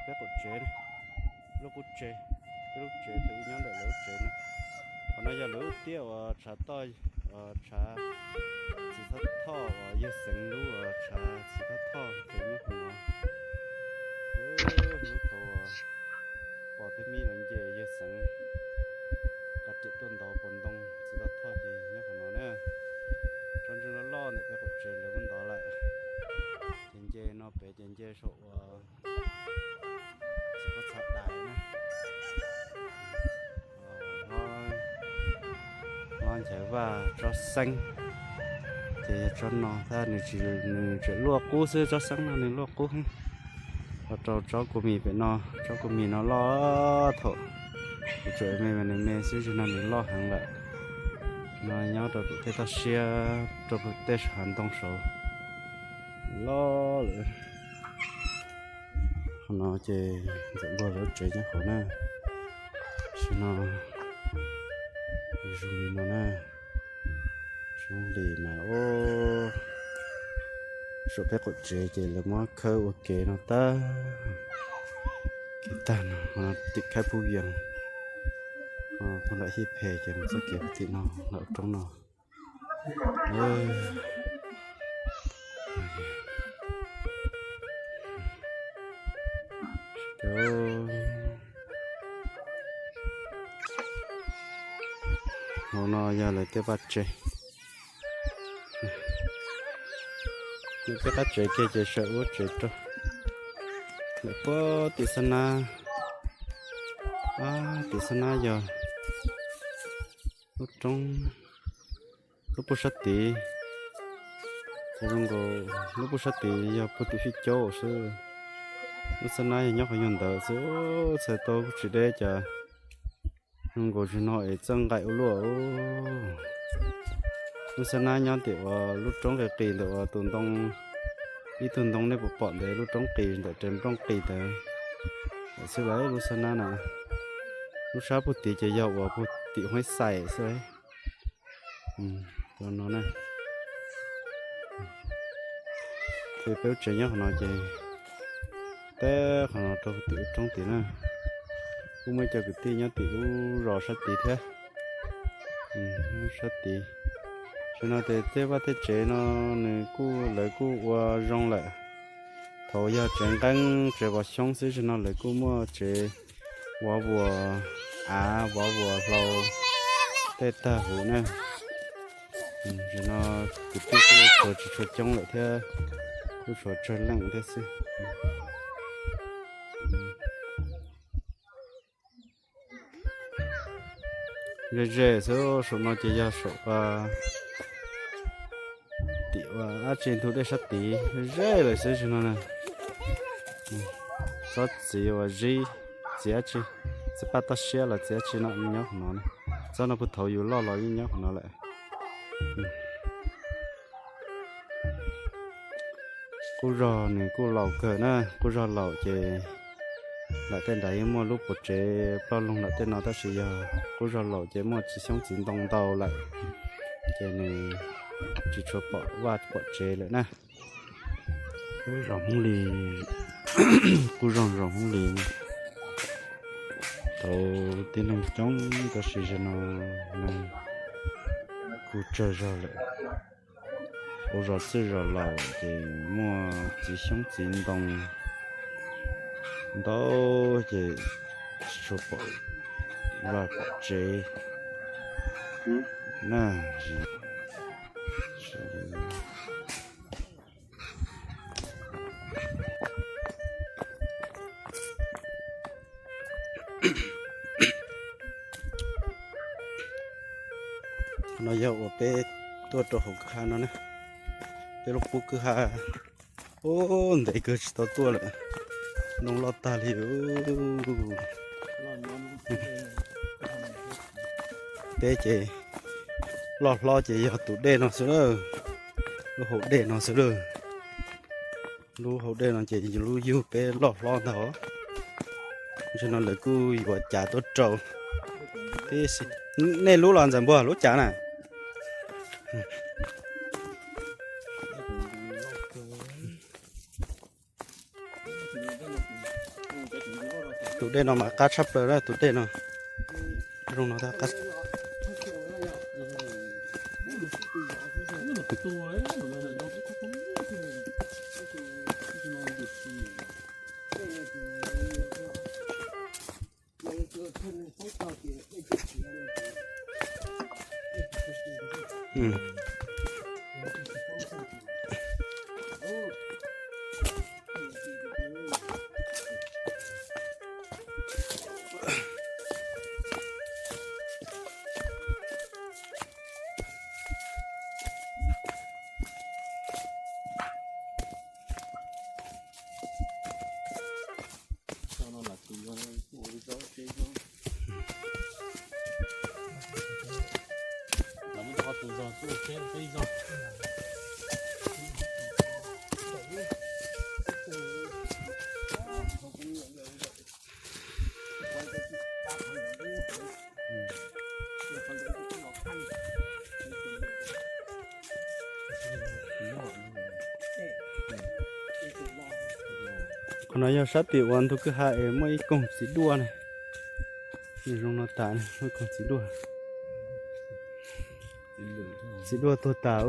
peb qaum tsev, lub qub tsev, peb lub tsev thaum ub nyob ntawm lawv lub tsev no. Qhov no yog lawv lub tiaj uas tshav toj, tshav txiv thoj thoj uas yawg Xeev lub uas tshav txiv thoj thoj ces nyob qhov no. Lub thaum uas pom tej me los nce yawg Xeev qab riam tuaj ntov pos ntoo txiv thoj thoj ces nyob qhov no na. Tsob ntseeg loj loj ntawm peb qaum tsev lawv kuj ntov lawm. Ces nce no pem ces nce saum uas txiv pob txha dais na. Nyob nchaiv vaj tsob xeeb, ces yog tsob no tab nws tsis, nws tseem luaj qub xwb, tsob xeeb no nws luaj qub. Los rau tsob kua mis pem no, tsob kua mis no loj thaum kuv tseem me mas nws me xwb, zaum no nws loj heev lawm. No nyob rau pem tej toj siab rau pem tej hav ntoo saud loj lawm. Qhov no ces ntxawm npog lawv tsev nyob qhov na. Sim no zoo li no na. Zoo li mas ub, saum peb qaum tsev ces lawv muab khawb ua kev no tag. Kev tag no, tim khaib pub yees, pub nram hij phem ces mus txoj kev tim no, nram roob no. Hauv no yog lawv tej vaj tse. Lawv tej qab tsev kiag ces sawv ua tsev rau. Lawv puag tim xab nab, tim xab nab yog lub roob, lub puag sab tid. Ces zoo nkaus lub puag sab tid yog puag tim fij caub xwb. Lub xab nab yog nyob qhov nyuag ntawd xwb, txhais tau tsis deb cas. Zoo nkaus tsis no es txawj nqaim ua luaj. Lub xab nab nyob tim uas lub roob qis qis ntawm uas tus ntoo, ib tug ntoo nej puas pom ntawd, lub roob qis ntawm tes nplooj qis ntawd xwb las lub xab nab na. Lub sab puag tid ces yog uas puag tim Huaib Xais xwb. Ces peb lub tsev nyob qhov no ces, teb qhov no rau tim lub roob tid na. Kuj muaj cov kwv tij nyob tim lub zos sab tid thiab. Sab tid, tam sim no ces tej vaj tej tsev no nws kuj, lawv kuj ua zoo lawm. Thaum yog tsev nqeeb tsev vov xyoob xwb, tam sim no lawv kuj muaj tsev vov vuas, av vov vuas hlau, tej tag huv na. Tam sim no kwv tij kuj tshuav tsis tshua coob lawm thiab, kuj tshuav tsawg leej thiab xwb. Ze ze xwb, saum no ces yog saum tim uas dab tsi ntug dej sab tid, ze lawm xwb tam sim no na. Tsob txiv uas zib, txiv dab tsi, txiv paj toj siab los txiv dab tsi no nyob qhov no na. Tsob no puag thaum yus loj los yeej nyob qhov no lawm. Qub zog nws kuj laus kawg na, qub zog laus ces nram tej nrad yeej muaj lub pov tsev ploj loog nram tej no tab sis yog qub zog laus ces muaj txiv xyoob txiv ntoo ntau lawm, ces nws tsis tshua pom vaj pom tsev lawm na. Qub zog Hmoob Lis, qub zog zos Hmoob Lis, thaum tib neeg coob tab sis zaum no neeg kuj tsawg zog lawm. Qub zog txwj zos laus ces muaj txiv xyoob txiv ntoo ntau ces tsis tshua pom vaj pom tsev na. No yog uas peb tuaj rau hauv kwj ha no na, peb lub qub kwj ha. Ub, ntev kawg tsis tau tuaj lawm, ntoo loj tag li. Peb ces loj hlob ces yog tus dej no xwb lawm, lub hauv dej no xwb lawm. Lub hauv dej no ces lub yug peb loj hlob ntag. Tam sim no lawv kuj yuav cav tuaj rau tib si. Nej lub los Ntxhais Npuag, lub cav na? Tus dej no mas qab tshaj plaws na, tus dej no. Zoo no qab. Qhov no yog sab tim uas ntug kwj ha es muaj ib koog txiv duaj ne. Nws zoo no tas, muaj ib koog txiv duaj. Txiv duaj tuag tas.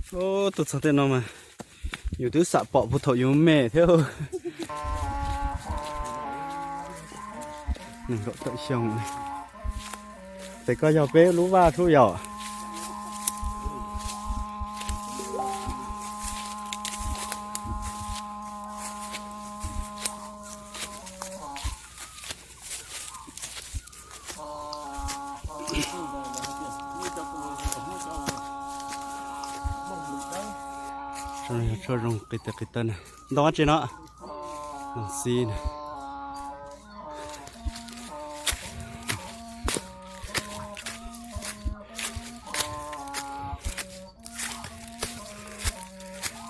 Tuaj txog tej no mas yus twb xam pom puag thaum yus me thiab. Nees nkaum tawm xyoo. Ces koj yog peb lub vaj sub yom. Tshuaj zoo qis tes qis taw na. Ntoo dab tsi no? Ntoo xib na.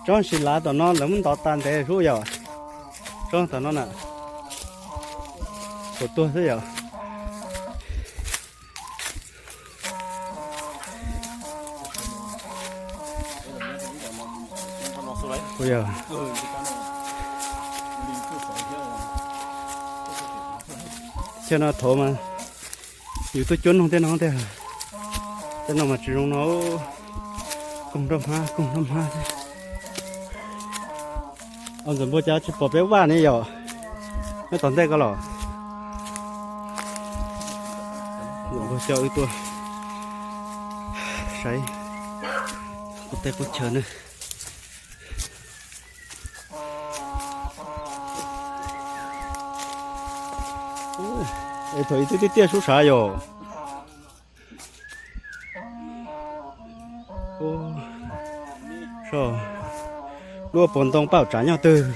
Tsob ntsis lav tom no lawv muab ntov tas ntev sub yom. Tsob tom no na, puas tuag xwb yom. Xyoo no thaum mas yus tuaj cuab noog tej no tiag, tej no mas tsis zoo no. Koog nroj hmab, koog nroj hmab thiab. Ntxawm npua cas tsis pom peb vaj ne yom? Nyob tom ntej ko los. Ntxawm npua coj wb tuaj saib qub teb qub chaw na. Es thaum ub twb tiaj tiaj sub sav yom. Lub pob ntoo paj tsav nyob twg?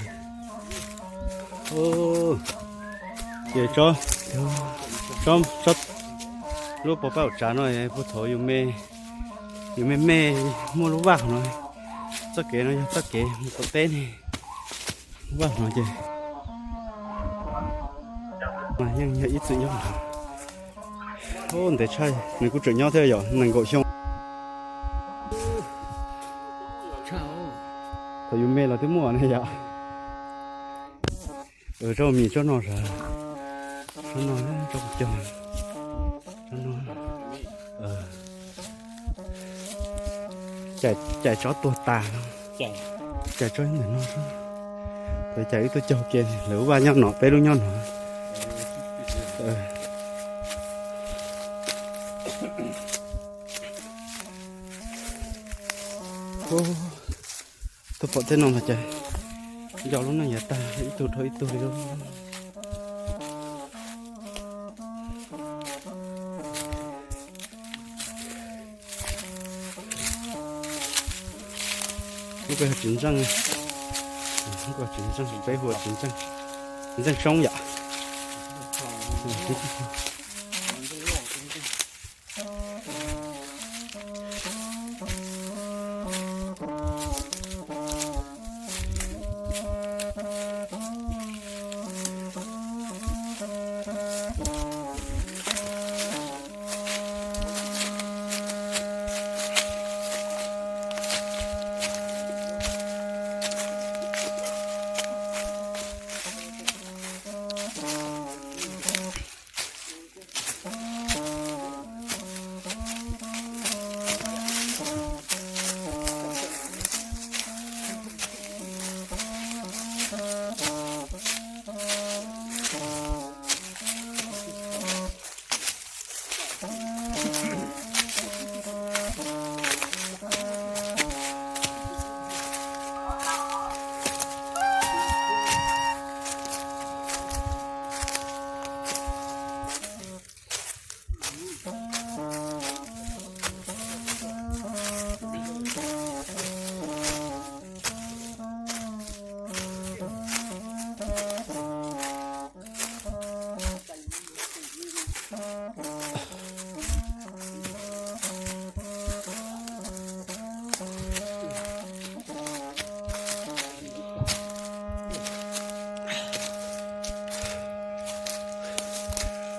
Ces lub pob paj tsav no puag thaum yus me me muaj lub vaj no. Txoj kev no yog txoj kev mus tom teb ne. Lub vaj no ces mas yeej yog ib txwm nyob. Ntev tshaj, nws kuj tseem nyob thiab yom, nees nkaum xyoo. Thaum yus me los twb muaj ne yom. Tsob mis tsob no sav, tsob no, tsob cog, tsob no. Cais tsob tuag tas no, cais tsob ntawm no. Lawv cais wb tuaj cog ke, lawv lub vaj nyob no, peb lub nyob no. Tuaj pom tej no mas cas nco lub neej yav tag ib tug dhau ib tug li. Lub ko yog txiv ntseej, lub ko txiv ntseej, peb hu ua txiv ntseej, txiv ntseej soob yom.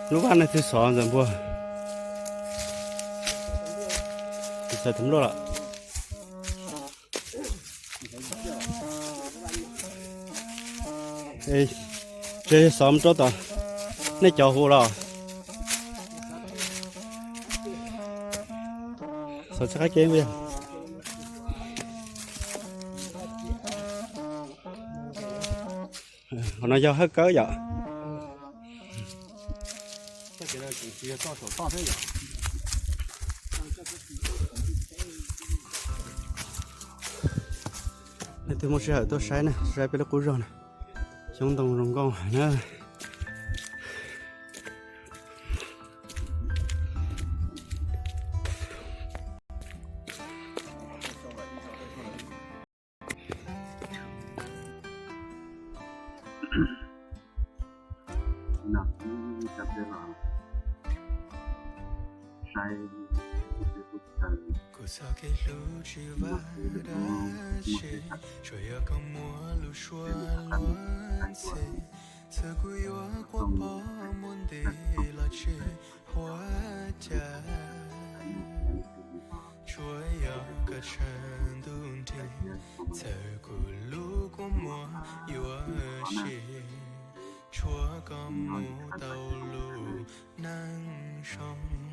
Lub vaj no twb xov ntxawm npua, xov tau npluaj lawm. Tsev xov mus rau tom nej cov hu los? Xov tsis qab kev yog. Qhov no yog hawj kawb yom. Leej twg muaj sij hawm tuaj saib na, saib peb lub qub zog na, xyoob ntoo zoo nkauj heev na. Txawm kuv yuav quaj poob muaj ntev los tsis huaj cas, tsuas yog koj tshav ntuj nrig. Txawm kuv lub kua muag yuav sim, tshuav koj mus tau lub neej zoo.